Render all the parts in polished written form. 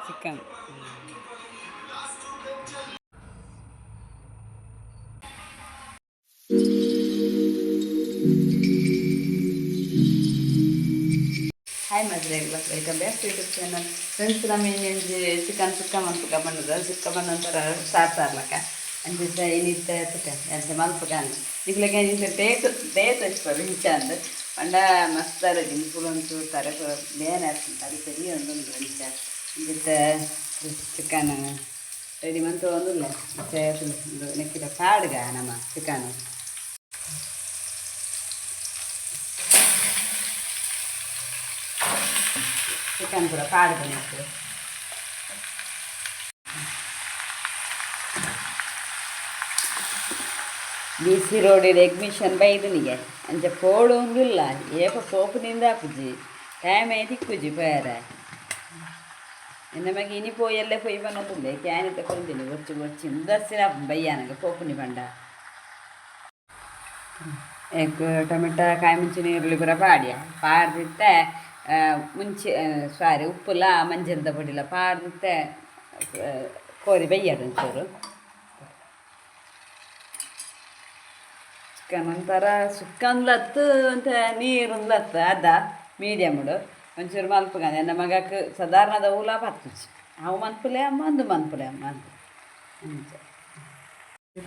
Chicken. Hi ಮದ್ರೆಗ್ಲ, welcome back to YouTube channel. Friends, ನಮ್ಮ ಇನ್ನೊಂದು chicken sukka ಮನ್ಪುಕ ಬಣ್ಣದ ಸುಕ್ಕ ಬಣ್ಣ ಒಂಥರ ಸಾರು ಸಾರ್ಲಕ್ಕ ಅಂಚಿತ್ತ ಏನಿತ್ತ ತುಕ್ಕ ಎಂತ ಮಲ್ಪುಕ ಅಂದ್ ನಿಕ್ಲೆಗೆ ಇಂತ ಡೇಟ್ ಡೇಟ್ ಹಚ್ಪರು ಇಂಚ ಅಂದ್ ಪಂಡ ಮಸ್ತ್ ನಿಂಕುಲೊಂದು ತರೆ ಬೇನೆ ತರಿ ಸರಿ ಒಂದೊಂದು ಇಂಚ ಇಂಚಿತ್ತ ಚಿಕನ್ ರೆಡಿ ಮಂತು ಒಂದುಲ್ಲ ನೆಕ್ಕಿದ ಪಾಡ್ಗ ನಮ್ಮ ಚಿಕನ್. ಚಿಕನ್ ಪೂರ ಪಾಡ್ಗ ನೆಕ್ಕು. ಬಿ ಸಿ ರೋಡಿಡ್ ಎಗ್ಮಿಷನ್ ಬೈದನಿಗೆ ಅಂಚ ಪೋಡು ಒಂದುಲ್ಲ. ಏಪ ಪೋಪುನಿಂದ ಆಪುಜಿ, ಟೈಮ್ I ತಿಕ್ಕುಜಿ ಪೋಯರೆ. ಎನ್ನ ಮಗೆ ಇನಿ ಪೋಯಲ್ಲೇ ಪೋಯಿ ಬನ್ನೊಂದುಲ್ಲೆ. ಕ್ಯಾನಿತ ಕೊಂದಿನಿ ಬೊಚ್ಚು ಬೊಚ್ಚಿ ದರ್ಶನ ಬಯ್ಯಾನಗ ಪೋಪುನಿ ಪಂಡ. ಎಗ್, ಟೊಮೆಟೊ, ಕಾಯಿ ಮುಂಚಿನ, ಈರುಳ್ಳಿ ಪೂರ ಪಾಡ್ಯ. ಪಾಡ್ದಿತ್ತೆ ಮುಂಚೆ, ಸಾರಿ, ಉಪ್ಪುಲ ಮಂಜಲ್ದ ಪೊಡಿಲ ಪಾಡ್ದಿತ್ತೆ ಕೋರಿ ಬಯ್ಯಡು ಒಂಚೂರು. ಚಿಕನ್ ಒಂಥರ ಸುಕ್ಕಂದ್ಲತ್ತು ಒಂತೆ ನೀರುಂದ್ಲತ್ತು ಅದ ಮೀಡಿಯಮ್ಡು ಒಂಚೂರು ಮಲ್ಪುಗ. ಎನ್ನ ಮಗಕ್ಕೆ ಸಾಧಾರಣದ ಊಲ ಪತ್ತುಜಿ. ಅವು ಮನ್ಪುಲೆ ಅಮ್ಮ ಅಂದು ಮನ್ಪುಲೆ ಅಮ್ಮ ಅಂದು ಅಂಚ.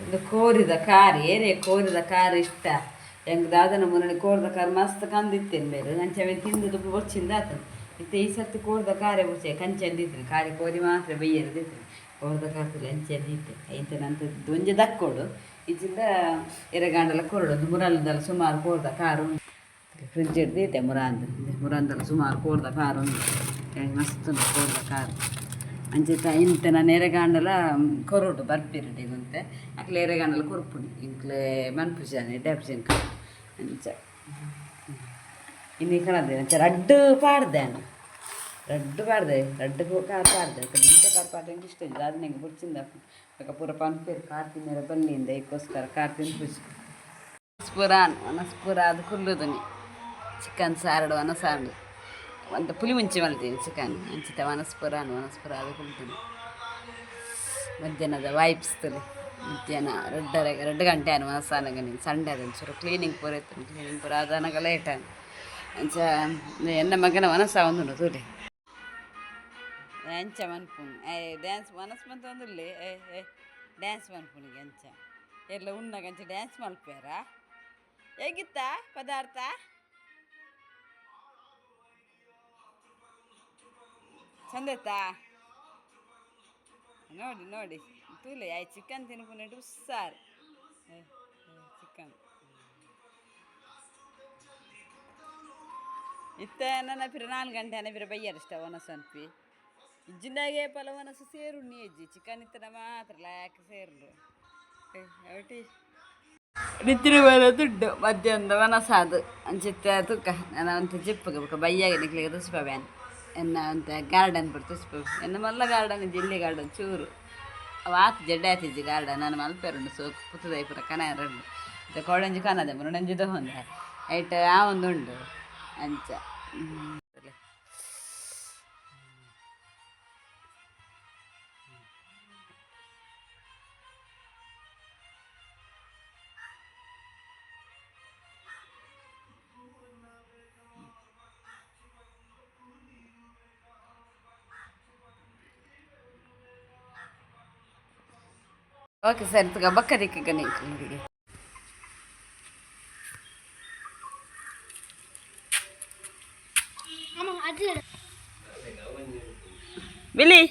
ಇದು ಕೋರಿದ ಕಾರ್ ಏರೇ ಕೋರಿದ ಕಾರ್ ಇಷ್ಟ ಎಂಕ್ ದಾದನ ಮುನ್ನಡೆ ಕೋರ್ದ ಕಾರ್ ಮಸ್ತ್ ಕಂದಿತ್ತೇನು ಬೇರೆ ಅಂಚೆ ತಿಂದು ಬೊಚ್ಚಿಂದ ಆತನ ಇತ್ತೆ. ಈ ಸರ್ತಿ ಕೋರ್ದ ಕಾರೆ ಬೊಚ್ಚೆ ಕಂಚಂದಿತ್ತು. ಕಾರಿ ಕೋರಿ ಮಾತ್ರ ಬೈಯರ್ದಿತ್ತು. ಕೋರ್ದ ಕಾರ್ತುಲೆ ಅಂಚೆ ಇತ್ತೆ. ಐತೆ ನಂತ ಒಂಜಿ ದಕ್ಕೋಡು ಇಜ್ಜಿಂದ ಎರೆಗಾಂಡಲ ಕೊರಡು. ಒಂದು ಮುರಲ್ದಲ್ಲ ಸುಮಾರು ಕೋರ್ದ ಕಾರು ಫ್ರಿಜ್ ಹಿಡ್ದಿತ್ತೆ. ಮುರಾಂದ್ ಮುರಾಂದಲ್ಲ ಸುಮಾರು ಕೋರ್ದ ಕಾರು ಉಂಡು. ಮಸ್ತ್ ಉಂಡು ಕೋರ್ದ ಕಾರು. ಅಂಚೆ ಇಂತ ನಾನು ಎರೆಗಾಂಡಲ ಕೊರೊಡು ಬರ್ಪಿರಡಿ ಗುಂತೆ ಅಕ್ಲೆ ಎರೆಗಾಂಡಲ ಕೊರ್ಪುನಿ. ಇಂಕ್ಲೆ ಮನ್ಪುಜಾನೆ ಎಡ್ಡೆ ಎಂಕ್ ಅಂಚ. ಇನ್ನು ಕಣದೆ ಅಂಚ ರಡ್ಡು ಪಾಡ್ದೆ ನಾನು. ರಡ್ಡು ಪಾಡ್ದೆ, ರಡ್ಡು ಕಾರ್ ಪಾಡ್ದೆ. ಇಂಚ ಕಾರ್ ಪಾಡ್ದೆ ಇಷ್ಟ ಇಲ್ಲ. ಅದು ನಂಗೆ ಬುಡ್ಚಿಂದ ಬೊಕ ಪೂರ ಪನ್ಪೆರ್ ಕಾರ್ ತಿನ್ನೆರೆ ಬಲ್ಲಿಂದ. ಐಕೋಸ್ಕರ ಕಾರ್ ತಿನ್ಪುಜಿ. ಪೂರ ವನಸ್ ಪೂರ ಅದು ಕುಲ್ಲುದುನಿ. ಚಿಕನ್ ಸಾರಡು ವನಸಾಂಡು ಒಂತ ಪುಲಿ ಮುಂಚಿ ಮಲ್ತೀನಿ ಚಿಕನ್. ಅಂಚಿತ ವನಸ್ ಪೂರ ವನಸ್ ಪೂರ ಅದು ಕುಲ್ತೀನಿ. ಮಧ್ಯಾಹ್ನದ ವೈಬ್ಸ್ ತುಲಿ. ಮಧ್ಯಾಹ್ನ ರಡ್ಡರೆ 2 ಗಂಟೆ ಆನು ವನಸಾನಗ. ನೀನು ಸಂಡೆ ಅದು ಒಂಚೂರು ಕ್ಲೀನಿಂಗ್ ಪೂರ ಇತ್ತು. ಕ್ಲೀನಿಂಗ್ ಪೂರ ಆದಾನಗ ಲೇಟ್ ಆನು. ಅಂಚ ಎನ್ನ ಮಗನ ವನಸ ಒಂದುಂಡು ತೂಲೆ ಎಂಚ ಮನ್ಪುನು. ಏ ಡ್ಯಾನ್ಸ್ ಮನಸ್ ಮಂತೊಂದುಲ್ಲೆ. ಏ ಏ ಡ್ಯಾನ್ಸ್ ಮನ್ಪುನಿಗೆ ಅಂಚ ಎಲ್ಲ ಉಣ್ಣಗ ಅಂಚ ಡ್ಯಾನ್ಸ್ ಮಲ್ಪೇರ. ಹೇಗಿತ್ತ ಪದಾರ್ಥ? ಚಂದ ಇತ್ತಾ? ನೋಡಿ ನೋಡಿ ತೂಲೆ ಆಯ್ ಚಿಕನ್ ತಿನ್ಪುನೆಟ್ ಉಸ್ಸಾರು ಚಿಕನ್ ಇತ್ತೆ. ನನ್ನ ಪಿರ 4 ಗಂಟೆ ಅನ ಪಿರ ಬಯ್ಯರ್ ಇಷ್ಟ ಒನಸ್ ಅನ್ಪಿ ಇಜ್ಜಿಂದಾಗೆ ಪಲ ಒನಸು ಸೇರುಣ್ಣಿ ಅಜ್ಜಿ. ಚಿಕನ್ ಇತ್ತನ ಮಾತ್ರ ಲಾಕ್ ಸೇರುಂಡು ಅವಟಿ ನಿತ್ಯ ಬರ ದುಡ್ಡು ಮಧ್ಯಾಹ್ನದ ವನಸಾದು ಅಂಚಿತ್ತ ತುಕ್ಕ. ನಾನು ಅಂತ ಜಿಪ್ಪುಗ ಬೊಕ ಬಯ್ಯಾಗ ನಿಕ್ಲೆಗ್ ತುಸ್ಪ ಬ್ಯಾನ್ ಎನ್ನ ಅಂತ ಗಾರ್ಡನ್ ಪೂರ ತುಸ್ಪ. ಎನ್ನ ಮಲ್ಲ ಗಾರ್ಡನ್ ಜಿಲ್ಲೆ ಗಾರ್ಡನ್ ಚೂರು ಅವು ಆತ್ ಜಡ್ಡೆ ಆತಿಜ್ಜಿ ಗಾರ್ಡನ್. ನಾನು ಮಲ್ಪೆರುಂಡು ಸೋಕು ಪುತ್ತುದೈ ಪೂರ ಕನಯರುಂಡು. ಇತ್ತೆ ಕೋಡಂಜಿ ಕನದೆ ಮುರುಡಂಜಿ ದೊಂದೆ ಐಟ್ ಆ ಒಂದು ಉಂಡು ಅಂಚ. ಓಕೆ ಸರ್, ತುಗ ಬೊಕ್ಕ ದಿಕ್ಕಿಗ ನಿಂಗೆ. ಬಿಲಿ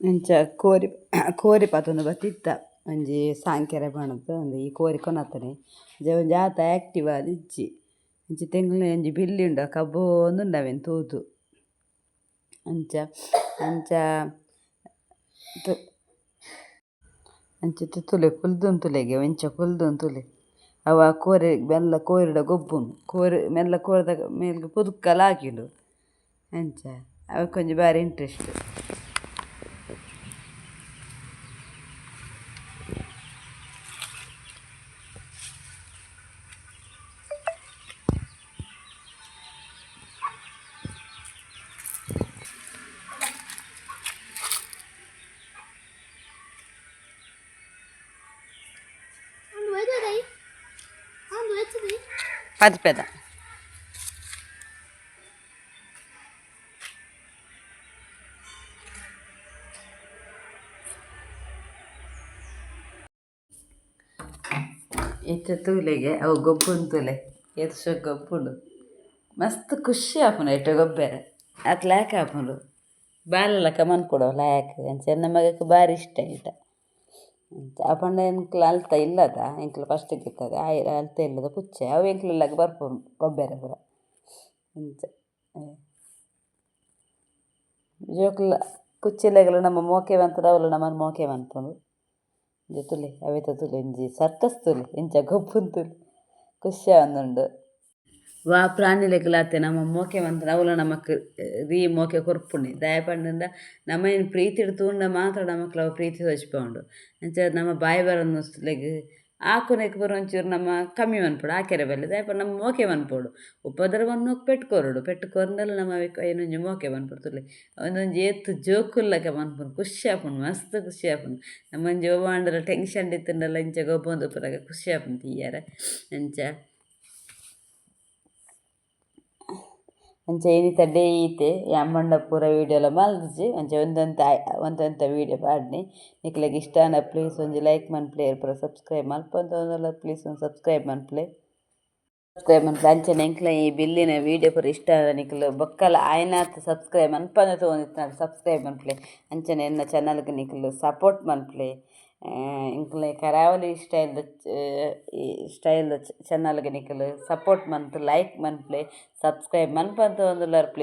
ಇಂಚ ಕೋರಿ ಕೋರಿ ಪತೊಂದು ಬತ್ತಿತ್ತ. ಒಂಜಿ ಸಾಂಕೆರೆ ಪಣತ್ ಒಂದು ಈ ಕೋರಿ ಕೊನತ್ತನೆ. ಒಂಜಿ ಆತ ಆ್ಯಕ್ಟಿವ್ ಆದ್ ಇಜ್ಜಿ. ಇಂಚ ತೆಂಗ್ಲ ಒಂಜಿ ಬಿಲ್ಲಿ ಉಂಡು ಕಬ್ಬೊಂದುಂಡು ಅವೆನ್ ತೂದು. ಅಂಚ ಅಂಚ ಅಂಚ ತೂಲೆ ಕುಲ್ದುಂತುಲೆಗೆ ಎಂಚ ಕುಲ್ದುಂತುಲೆ. ಅವು ಆ ಕೋರಿ ಮೆಲ್ಲ ಕೋರಿಡ ಗೊಬ್ಬುನು. ಕೋರಿ ಮೆಲ್ಲ ಕೋರಿದ ಮೇಲ್ಗ್ ಪುದುಕ್ಕಲ ಆಕಿಂಡು. ಅಂಚ ಅವಕ್ಕೊಂಜಿ ಬಾರಿ ಇಂಟ್ರೆಸ್ಟ್. ಪದಿಪೆದ ಇತ್ತೆ ತೂಲೆಗೆ ಅವು ಗೊಬ್ಬುನ್ ತೂಲೆ ಏತ್ ಶೋಕು ಗೊಬ್ಬುಂಡು. ಮಸ್ತ್ ಖುಷಿ ಆಪುಂಡು ಐಟ್ ಗೊಬ್ಬೆರೆ. ಆತ್ ಲಾಯ್ಕ್ ಆಪುಂಡು. ಬಾಲೆಲಕ ಮನ್ಪೊಡು ಅವು ಲಾಯ್ಕ್. ಅಂಚ ಎನ್ನ ಮಗಕ್ ಬಾರಿ ಇಷ್ಟ ಐಟ. ಅಂಚ ಅಪಂಡ ಎಂಕ್ಲ ಅಲ್ತ ಇಲ್ಲದ ಎಂಕ್ಲ ಫಸ್ಟ್ ಇತ್ತದ ಆಯೆ ಅಲ್ತ ಇಲ್ಲದ ಪುಚ್ಚೆ ಅವು ಎಂಕ್ಲ ಇಲ್ಲಗ್ ಬರ್ಪುಂಡು ಗೊಬ್ಬೆರೆ ಪೂರ. ಅಂಚ ಜೋಕುಲ ಪುಚ್ಚೆಲೆಗ್ಲ ನಮ ಮೋಕೆ ಮನ್ಪುಂಡು ಅವುಲ ನಮನ್ ಮೋಕೆ ಮನ್ಪುಂಡು. ಇಂಚ ತೂಲೆ ಅವೆತ ತೂಲೆ ಒಂಜಿ ಸರ್ಕಸ್ ತೂಲೆ ಎಂಚ ಗೊಬ್ಬುಂದು ತೂಲೆ ಖುಷಿ ಆವೊಂದುಂಡು. ವಾ ಪ್ರಾಣಿಲೆಗ್ಲ ಅತೆ ನಮ ಮೋಕೆ ಮನ್ಪುಂಡು ಅವುಲ ನಮಕ್ ರೀ ಮೋಕೆ ಕೊರ್ಪುಂಡು. ದಾಯೆ ಪಂಡಂಡ ನಮ ಐನ್ ಪ್ರೀತಿಡ್ ತೂಂಡ ಮಾತ್ರ ನಮಕ್ಲ ಅವು ಪ್ರೀತಿ ತೋಜಿಪಾವುಂಡು. ಅಂಚ ನಮ ಬಾಯಿ ಬರಂದಿನಸ್ಲೆಗ್ ಆಕುನೆಕ್ ಪೂರ ಒಂಚೂರು ನಮ ಕಮ್ಮಿ ಮನ್ಪೊಡು ಆಕೆರೆ ಬಲ್ಲಿ. ದಾಯೆ ಪಂಡ ನಮ ಮೋಕೆ ಮನ್ಪೊಡು. ಉಪದ್ರ ಮನ್ನುಗ್ ಪೆಟ್ಟ್ ಕೊರೊಡು. ಪೆಟ್ಟ್ ಕೊರ್ಂಡಲ ನಮ ಅವೆಕ್ ಐನೊಂಜಿ ಮೋಕೆ ಮನ್ಪೊಡು ತೂಲೆ. ಉಂದೊಂಜಿ ಏತ್ ಜೋಕುಲ್ಲಕ ಮನ್ಪುಂಡು ಖುಷಿ ಆಪುಂಡು ಮಸ್ತ್ ಖುಷಿ ಆಪುಂಡು. ನಮೊಂಜಿ ಒವ್ವ ಆಂಡಲ ಟೆನ್ಷನ್ ಇತ್ತುಂಡಲ ಇಂಚ ಗೊಬ್ಬೊಂದು ಉಪ್ಪುನಗ ಖುಷಿ ಆಪುಂಡು ತೂಯೆರೆ ಅಂಚ. ಅಂಚ ಇನಿತ ಡೇ ಈತೆ ಅಮ್ಮಂಡ ಪೂರ ವೀಡಿಯೋಲ ಮಲ್ದಿಜಿ. ಅಂಚ ಒಂತೊಂತೆ ಒಂತೊಂತೆ ವೀಡಿಯೋ ಪಾಡ್ನೆ. ನಿಕ್ಲೆಗ್ ಇಷ್ಟ ಆಂಡ ಪ್ಲೀಸ್ ಒಂಜಿ ಲೈಕ್ ಮನ್ಪುಲೆ ಪೂರ ಸಬ್ಸ್ಕ್ರೈಬ್ ಮನ್ಪಂದೆ ಪ್ಲೀಸ್ ಒಂಜಿ ಸಬ್ಸ್ಕ್ರೈಬ್ ಮನ್ಪುಲೆ. ಸಬ್ಸ್ಕ್ರೈಬ್ ಮನ್ಪುಲೆ. ಅಂಚನೆ ಎಂಕ್ಲ ಈ ಬಿಲ್ಲಿನ ವೀಡಿಯೋ ಪೂರ ಇಷ್ಟ ಆಂಡ ನಿಕ್ಲು ಬೊಕ್ಕಲ ಆಯ್ನಾತ್ ಸಬ್ಸ್ಕ್ರೈಬ್ ಮನ್ಪಂದೆ ತೂವೊಂದಿತ್ತಿನ ಸಬ್ಸ್ಕ್ರೈಬ್ ಮನ್ಪುಲೆ. ಅಂಚನೆ ಎನ್ನ ಚಾನಲ್ಗ್ ನಿಕ್ಲು ಸಪೋರ್ಟ್ ಮನ್ಪುಲೆ. ಎಂಕ್ಲೆ ಕರಾವಳಿ ಸ್ಟೈಲ್ ಸ್ಟೈಲ್ ಚಾನಲ್ಗ್ ನಿಕ್ಲು ಸಪೋರ್ಟ್ ಮನ್ತ್ ಲೈಕ್ ಮನ್ಪುಲೆ. ಸಬ್ಸ್ಕ್ರೈಬ್ ಮನ್ಪಂದೆ ತೂವೊಂದುಲ್ಲರ್ ಪ್ಲೀಸ್.